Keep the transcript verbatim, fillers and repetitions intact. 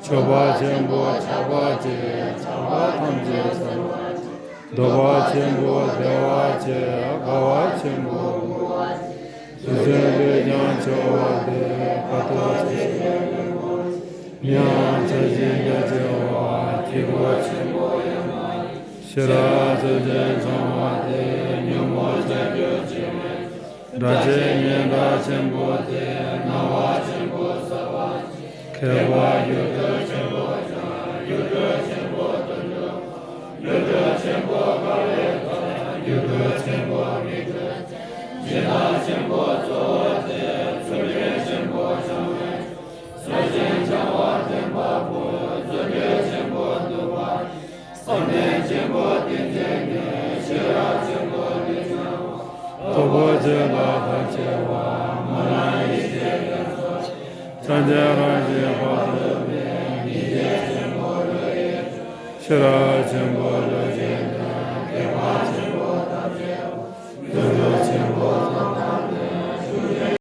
མཆོད་པ་ཆེན་པོ་ཆགས་པ་ཆེ། ཆགས་པ་ཐམས་ཅད་ཚར་བ་ཆེ། འདོད་པ་ཆེན་པོ་བདེ་བ་ཆེ། དགའ་བ་ཆེན་པོ་མོས་པ་ཆེ། རྗེ་བཙུན་པས་ཀྱང་མཆོད་པ་འདི། དཀའ་ཐུབ་ཆེ་ཞིང་ཡོན་ཏན་མང་། མིང་ཡང་ཆགས་ཞེན་རྒྱ་ཆེ་བ། སྐྱེ་འགྲོ་ཆེན་པོ་ཡང་མ་ཡིན། ཤེས་རབ་སྲོལ་འཛིན་འཆང་བ་སྟེ། ཉོན་མོངས་ཆགས་སྒྲིབ་ཆེ་བའི་ཕྱིར། སྒྲ་གཅན་སྙན་གྲགས་ཆེན་པོ་སྟེ། རྣ་བ་ཆེན་པོ་གསལ་བ་ཆེ། མཁས་པ་སྒྱུ་འཕྲུལ་ཆེན་པོ་འཆང་། སྒྱུ་འཕྲུལ་ཆེན་པོ་དོན་གྲུབ་འབྱུང་། སྒྱུ་འཕྲུལ་ཆེན་པོ་དགའ་བའི་གདངས། སྒྱུ་འཕྲུལ་ཆེན་པོ་མིག་ཏུ་མཆི། ཇི་ལྟར་ཆེན་པོ་གཙོ་བོ་སྟེ། ཚུལ་ཁྲིམས་ཆེན་པོ་འཆང་བའི་ཕྱིར། ཚུལ་ཁྲིམས་འཆང་བ་སྟོན་པ་པོ། བརྩོན་འགྲུས་ཆེན་པོ་སྟོན་པ་ཆེ། བསམ་གཏན་ཆེན་པོ་ཏིང་འཛིན་ནི། ཤེས་རབ་ཆེན་པོ་ཏིང་འཛིན་པ། རྟོགས་པ་བརྗོད་པ་དང་བཅས་པ། སྨོན་ལམ་ཡེ་ཤེས་རྒྱ་མཚོ་ཆེ། སངས་རྒྱས་རང་བཞིན་དཔག་ཏུ་མེད། སྙིང་རྗེ་ཆེན་པོ་བློ་ཡི་མཆོག་ཤེས་རབ་ཆེན་པོ་བློ་